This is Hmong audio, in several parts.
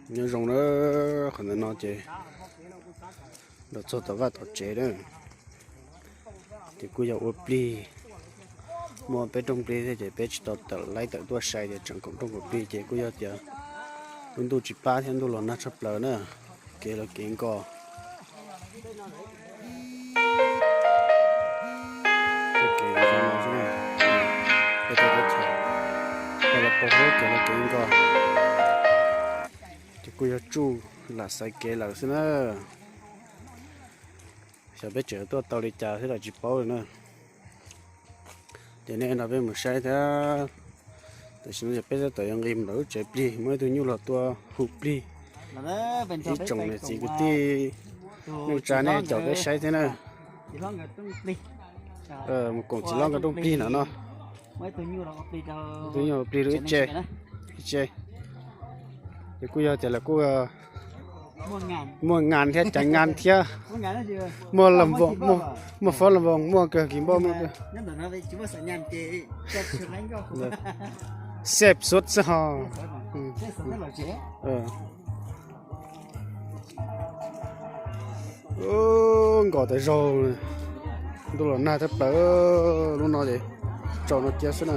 Nyob zoo na, qhov ntawm no ces los txog tom vaj tom tsev na, ces kuj yog ua plig, muaj peb rooj plig thiab ces peb tsis tau tawm laib tawm tuaj sai ces tseem koom rooj koom plig ces kuj yog tias lub ntuj tsis pab thiab ntuj los nag tshaj plaws na, kev los kev nkos. Kev los pau hub kev los kev nkos, ces kuj yog tsuj lam xaiv kev lawm xwb na. Xyov peb tseem tuaj tau li cas thiab los tsis paub li na. Ces nej nrog peb mus saib thiab. Tam sim no ces peb tab tom yuav nqis mus lawm lub tsev plig, muaj ib tug nyuj los tua hu plig. Ib tsoom niam txiv kwv tij neej tsa nej caum peb saib thiab na. Mus koom txiv hlob nkawd rooj plig no no. Tus nyuj plig rau ib tse, ib tse. Ces kuj yog tias lawv kuj muaj ngas thiab, caiv ngas thiab, muaj fob las voos, muaj kawg kis npauj muaj kawg. Xeb xuab xwb ho. Nkos tas zaug, ntuj los nag tshaj plaws, lub no ces tsaus no cia xwb na.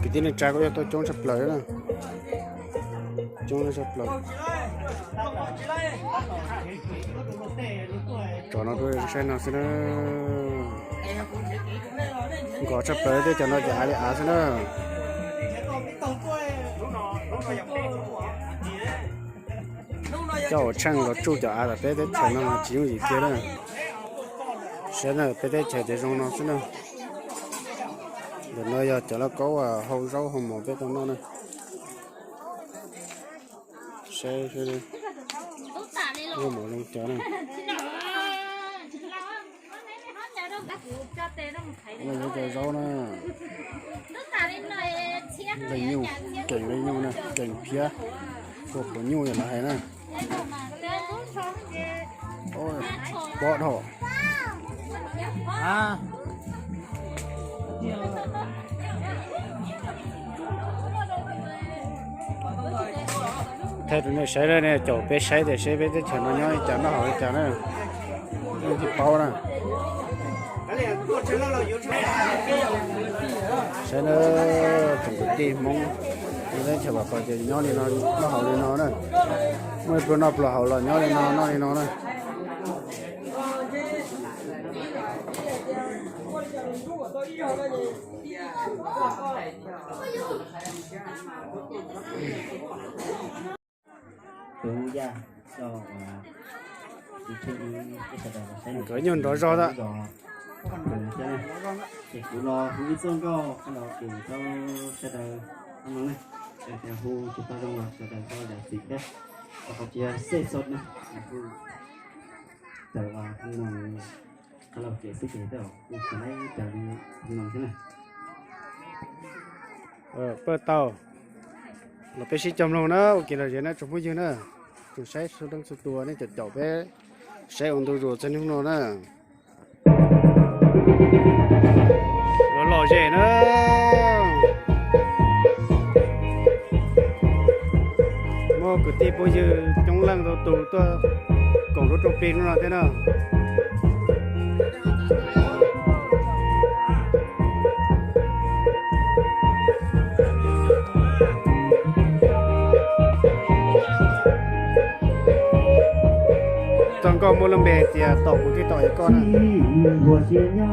Kwv tij neej tsa kuj yog tuaj coob tshaj plaws na. Coob tshaj plaws. Tso no rau saib no xwb na. Nkos tshaj plaws, teb chaws no ces av li av xwb na. Coj hauv tsheej los tsuj cov av tom peb teb chaws no mas tsis yooj yim kiag na. Saib na, peb teb chaws ces zoo no xwb na. Ntawm no yog cov lauj kaub hau zaub hau mov peb tau noj na. Saib, muaj mov zoo cov na. Muaj cov zaub na. Leej nyuj, keem leej nyuj na, keem phiab, ua puas nyuj yog lawv hais na. Pob dhau. Thaij rau nej saib, nej caum peb saib tias seb peb teb chaws no nyob li cas noj haus li cas na. Nej thiaj paub na. Saib na, tsoom kwv tij Hmoob, teb chaws Vaj Pov ces nyob li no, noj haus li no na. Muaj pluag noj pluag haus los nyob li no, noj li no na. Nkawd nyuag nrov zog ntag. Ces kuv los hu ib txoj nkauj los ces tau sawv daws no na, hu tsis tau zoo los sawv daws tau zam txim thiab. Qhov tsis yog xej xoj na, hu tawm los no, qhov los kev xwb ces tau hu tsis laib raws li no thiab na. Pab tau los peb sib cog mloog na, ua kev lom zem na tsoom phooj ywg na, tsoom saib txhua leej txhua tus nej caum caum peb saib ua ntu zus txog hnub no na. Los lom zem na. Muaj kwv tij phooj ywg coob leej ntau tus tuaj koom lub rooj plig hnub no thiab na. Txoj nkauj muaj lub npe tias Tom kuv thiaj tom koj na.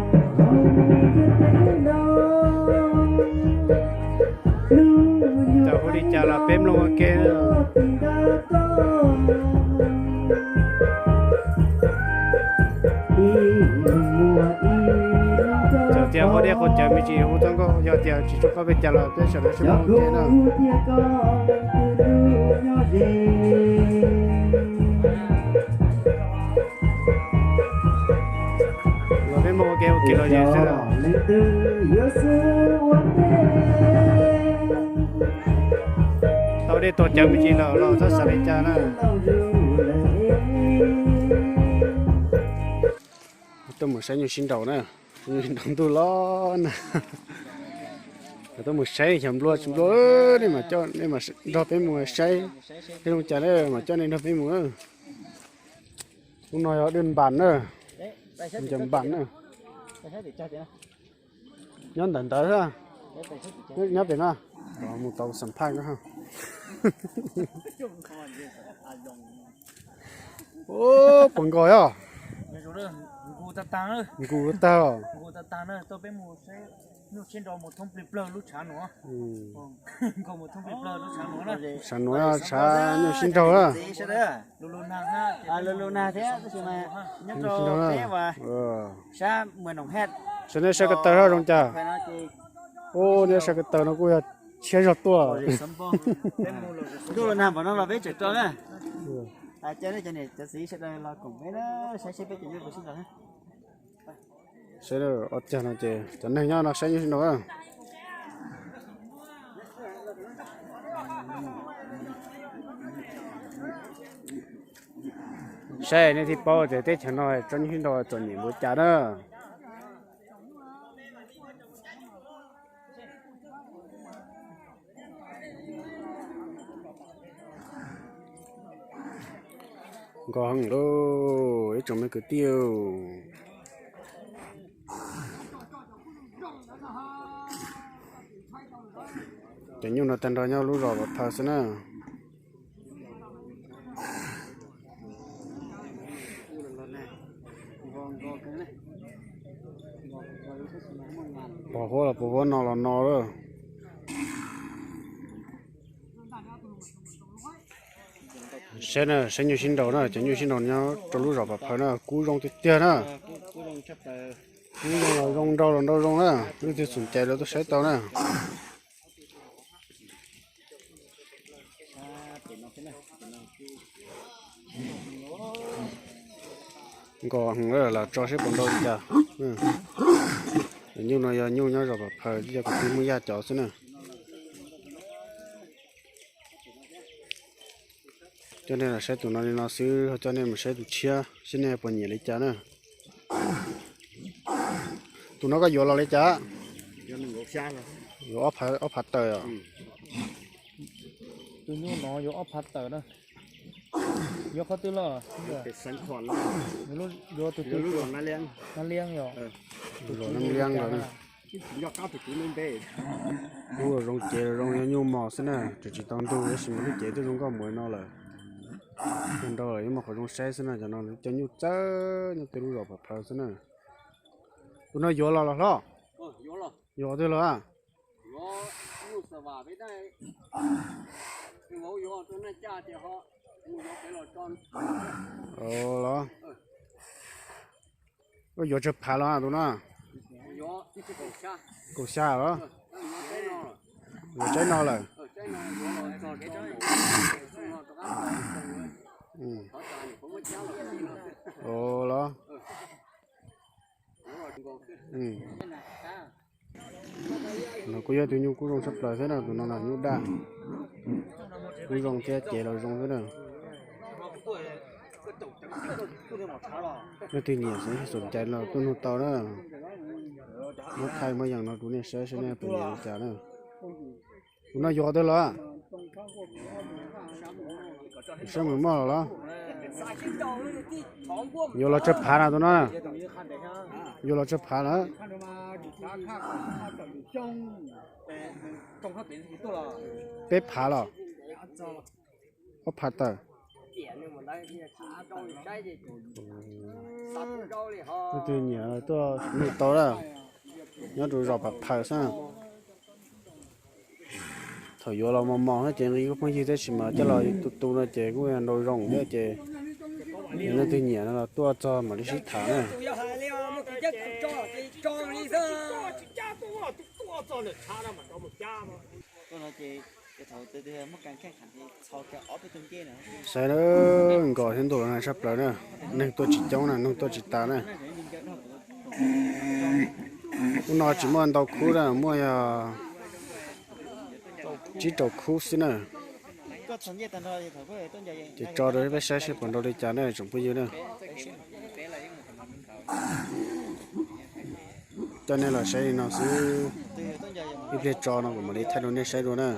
Txawm hu li cas los peb mloog ua ke. Txawm tias qhov dej qhov cawv me ntsis hu txoj nkauj, yog tias tsis tsum qhov peb cas los peb sawv daws sib mloog ua ke na. Los peb mloog ua ke ua kev lom zem xwb. Tau dej tau cawv me ntsis lawm los txhob xav li cas na. Tuaj mus saib nyuj sib nraus na, nyuj sib nraus ntuj los nag. Tuaj mus saib xyov nplua tsis nplua, nej mam coj, nej mam nrog peb mus saib, peb zoo cas na mam coj nej nrog peb mus. Lub no yog dej npas na, cov npas na. Nyob ntawm ntawd, nyob pem no, mus tau xam phaj ko. Puas nkaus os? Nkaus tag os. Tshav nuav tshav nyuj sib nraug na. Saib neb saib ko taw zoo cas. Ub, neb saib ko taw no kuj yog tshiab zog tuaj. Saib ob cag no ces cov neeg nyob no saib nyuj sib nraug. Saib nej thiaj paub tias teb chaws no tso nyuj sib nraug txom nyem npaum cas na. Nkos heev lauj ib tsoom me kwv tij. Cov nyuj no tag nrho nyob lub zos Vam Phaws xwb na. Pos huab los pos huab, no los no lawm. Saib na, saib nyuj sib nraug na, cov nyuj sib nraug nyob rau lub zos Vam Phaws na, kub zoo tiag tiag na. Kub zoo los zoo, nrau los nrau zoo na, leej twg xum cai los tuaj saib tau na. Nkos heev, lam tso seb puas nrau li cas. Nyuj no yog nyuj nyob zos Vam Phaws, yog kwv tij Hmoob Yaj cov xwb na. Coj nej los saib tus no li no xwb, ho coj nej mus saib tus tshiab seb nej puas nyiam li cas na. Tus no koj yuav los li cas? Yuav ob phav tawm os. Tus nyuj no yuav ob phav tawm na. Yuav qhov twg los? Yuav tus twg? Nab Liab yom. Tus Nab Liab los. Kub zoo cev los zoo, yog nyuj mos xwb na, tseem tsis tau ntug tab sis mas lub cev twb zoo nkauj npaum no lawm. Nrau lawm yuav muaj qhov zoo saib xwb na, cov no cov nyuj txawb nyob tej lub zos Vam Phaws xwb na. Tus no yuav los los hlob? Yuav qhov twg los? Los, koj yuav tsawg phav los tus no? Kaum xya los? Yuav tsaib no lawm. Los. No kuj yog tus nyuj kub zoo tshaj plaws thiab na, tus no na nyuj daj. Kub zoo thiab cev los zoo thiab na. Leej twg nyiam xav xom cai los tuaj nug tau na. Muab thaij muab yees no rau nej saib seb nej puas nyiam li cas na. Tus no yuav qhov twg los? Saib mus moj los los? Yuav los tsawg phav na tus no? Yuav los tsawg phav na? Peb phav los? Ob phav tawm. Leej twg nyiam tuaj nug tau na, nyob rau zos Phav Phaws xwb. Thaum yuav los mos mos no ces nqi kuj pheej yig tab sis mas coj los tu tu no ces kuj nrau zoo thiab ces yog leej twg nyiam no los tuaj txog mam li sib tham na. Saib na, nkos thiab ntuj los nag tshaj plaws na, neeg tuaj tsis coob na, neeg tuaj tsis tas na. Ub no tsis muaj ntau khub na, muaj yog tsib rau khub xwb na. Ces tso rau peb saib seb puas nrau li cas na tsoom phooj ywg na. Coj nej los saib li no xwb. Ib pliag tso no kuv mam li thaij rau nej saib dua na.